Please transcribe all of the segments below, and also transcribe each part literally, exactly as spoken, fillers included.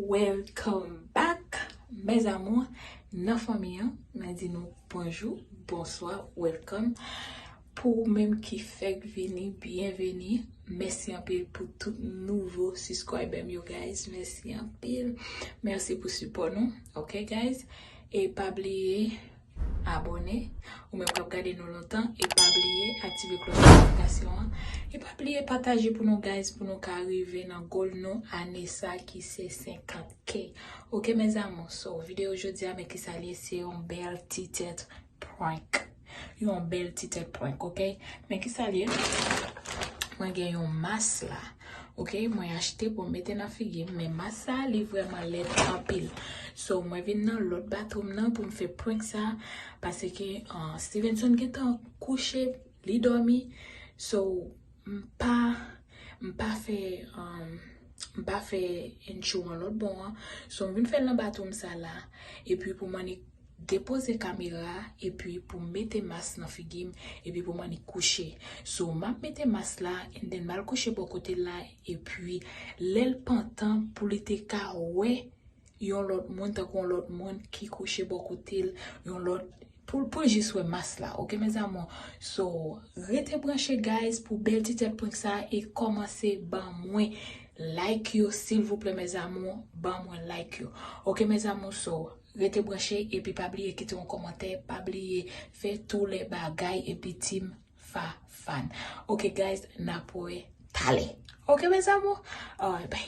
Welcome back, mes amours, nan fanmi an. Mwen di nou bonjou, bonswa, welcome. Pou ou menm ki fèk vini, byenveni. Mèsi anpil pou tout nouvo subscriber m yo, guys. Mèsi anpil. Mèsi pou sipò nou. Ok, guys? E pa bliye abòne. Ou menm k ap gade nou lontan, e pa bliye aktive klòch notifikasyon an. E pa bliye pataje pou nou, guys, pou nou ka rive nan goal nou ane sa ki se senkant K. Ok, mes amours, so, videyo jodi a, men kisa l ye, se yon bèl ti tèt prank. Yon bèl ti tèt prank, ok? Men kisa l ye? Mwen gen yon mas la, ok? Mwen achte pou m mete nan figi m, men mas sa, li vrèman lèd anpil. So, mwen vin nan lòt bathroom nan pou m fè prank sa, paske, uh, Stevenson gentan kouche, li dòmi. So, m pa, m pa fè, um, m pa fè intro an lòt bò an. So, m vin fè l nan bathroom sa la. Epi pou m annik depoze kamera a, epi pou m mete mas nan figi m, epi pou m annik kouche. So, m ap mete mas la, and then m al kouche bò kote l la, epi lè l pantan pou li te ka wè yon lòt moun, tankou yon lòt moun ki kouche bò kote l, yon lòt, pou, pou l jis wè mas la, ok, mes amours? So, rete branche, guys, pou bèl ti tèt prank sa e kòmanse ban mwen like yo, silvouplè, mes amours, ban mwen like yo. Ok, mes amours, so, rete branche, epi pa bliye kite yon kòmantè, pa bliye fè tou lè bagay, epi team Fafan. Ok, guys, n ap wè talè. Ok, mes amours? Alright, bye.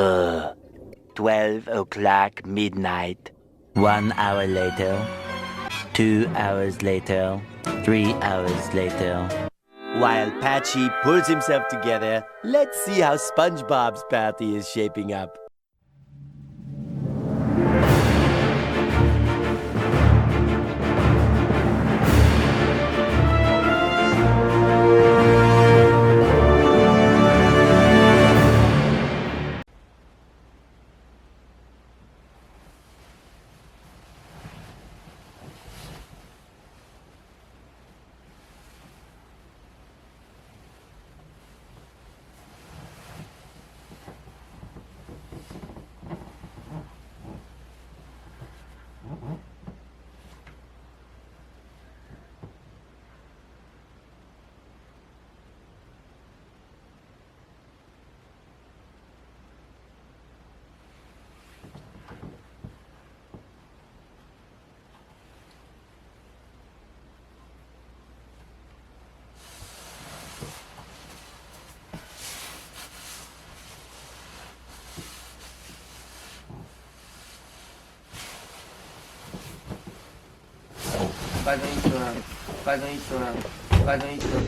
Uh, twelve o'clock midnight. One hour later, two hours later, three hours later. While Patchy pulls himself together, let's see how SpongeBob's party is shaping up. Pa gen istwa, pa gen istwa, pa gen istwa.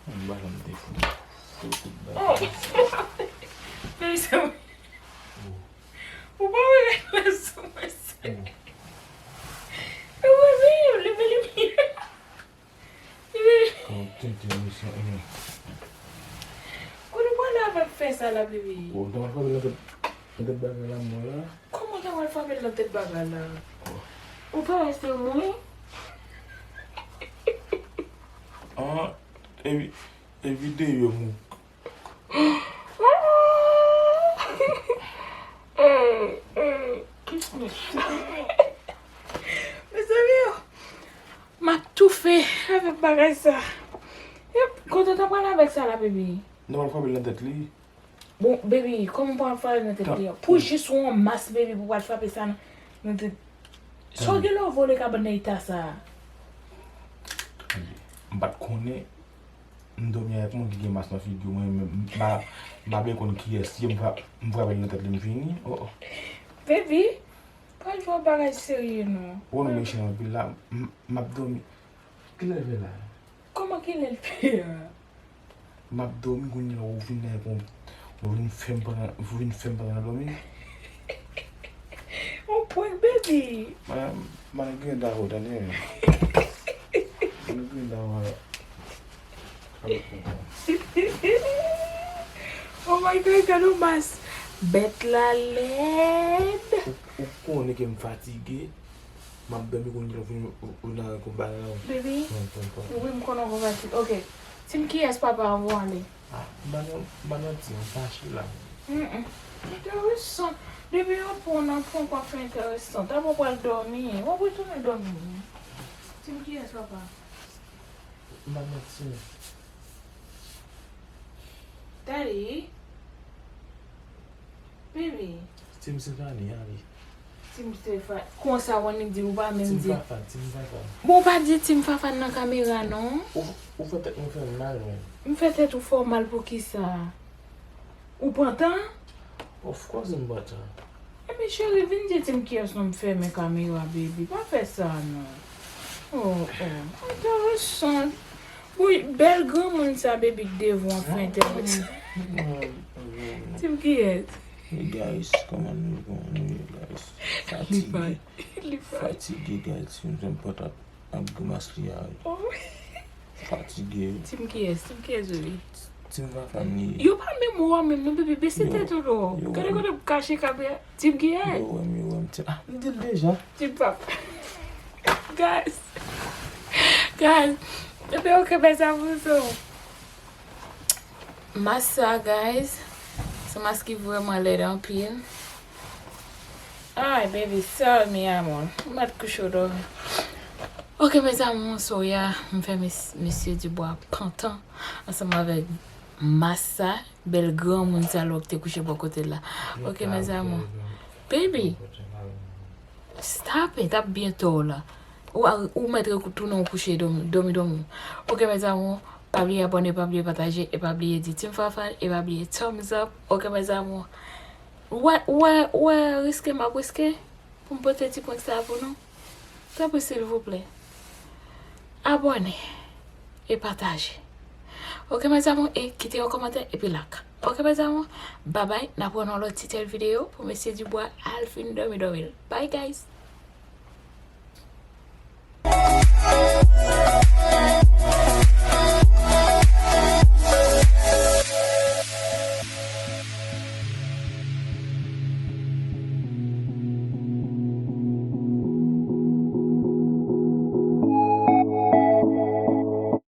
Mwen pa janm te fout, fout bagay. Baby, sa. Ou pa wè la sou mwen, se. Ou wè, men, leve limyè. Kote w te wè sa, eh? Kote w pral avèk fè sa la, bebe? Bon, w ta pral frape nan tèt, nan tèt bagay la, mwen la. Kòman w ta pral frape l nan tèt bagay la? Ou pa wè se mwen? Ah, e, e videyo m. Mezanmi, m ap toufe avèk bagay sa. Yep, kote w ta pral avèk sa la, baby? Nan, m ap frape l nan tèt li. Bon, baby, kòman w pral frape nan tèt li an? Pou jis yon mas, baby, pou w pral frape sa nan, nan tèt. Sa w gen lè w vole kabann nan eta sa? M pa t konnen. M dòmi avèk moun ki gen mas nan figi mwen, men m pa, m pa byen konn kiyès li ye, m fra-, m frape l nan tèt li, m fini. Oh, oh. Baby, pa jwe bagay serye non. Ou konn mechan anpil la, m, m ap dòmi. Kilè l fè la? Kòman kilè l fè a? M ap dòmi kounye a, ou vin la epi w vin fè m pandan, ou vin fè m pandan m ap dòmi. On prank, baby. Mwen, mwen gen daho, tande. Mwen gen daho. Oh my God, gade yon mas. Bèt la lèd. Ou, ou konnen ke m fatige. M ap dòmi kounye a, ou vin, ou, ou nan konba la. Baby, wi, m konnen w fatige. Ok. Tim, kiyès papa an pou ale? Ah, m pa nan, m pa nan ti, m fache la. Mm-mm. Enteresan. Depi yo pran w nan prank, w ap fè enteresan. Talè w pral dòmi. W ap retounen dòmi. Tim, kiyès papa? M pa nan ti. Daddy. Baby. Tim Stefani, ale. Tim Stefani. Konsa, w annik di, ou pa menm di. Tim Fafan, Tim Fafan. Bon, ou pa di Tim Fafan nan kamera, non. Ou, ou fè tèt mwen fè m mal, menm. M fè tèt ou fè w mal pou kisa? Ou pantan? Of course m pantan. Ebyen, cheri, vin di Tim kiyès non, m fèmen kamera, baby. Pa fè sa, non. Oh, oh. Enteresan. Bon, bèl granmoun sa, baby, k devan an fè enteresan. Tim kiyès? Hey guys, kòman nou, kòman nou ye, guys? Li pa, fatige. Li pa. Fatige, guys. Tim, Tim pòt ap, ap grimas li a. Oh. Fatige. Tim kiyès? Tim kiyès, baby? Tim Fafan li ye. Yo pa menm wè menm non, baby, bese tèt ou non. Gade kote m kache kamera. Tim kiyès? Yo wè m, yo wè m. Tim, ah, m di l deja. Tim Fafan. Guys. Guys. Ebyen, ok, mes amours. Mas sa, guys, se mas ki vrèman lèd anpil. Ay, baby, sorry, mi amor. M mèt kouche w dòmi. Ok, mes amours, so yeah, m fè mes-, mesye Dibwa pantan ansanm avèk mas sa, bèl granmoun sa lò k te kouche bò kote l la. Ok, mes amours. Baby, stop it, ap byen tò w la. Ou a, ou mèt retounen w kouche dòmi, dòmi, dòmi. Ok, mes amours, pa bliye abòne, pa bliye pataje, e pa bliye di Team Fafan, e pa bliye thumbs up. Ok, mes amours. Ou wè, ou wè, ou wè riske m ap riske pou m pote ti prank sa a pou nou? Tanpri, silvouplè. Abòne e pataje. Ok, mes amours, e kite yon kòmantè epi like. Ok, mes amours, babay, n ap wè nan lòt ti tèl videyo pou mesye Dibwa al fin dòmi dòmi l. Bye, guys.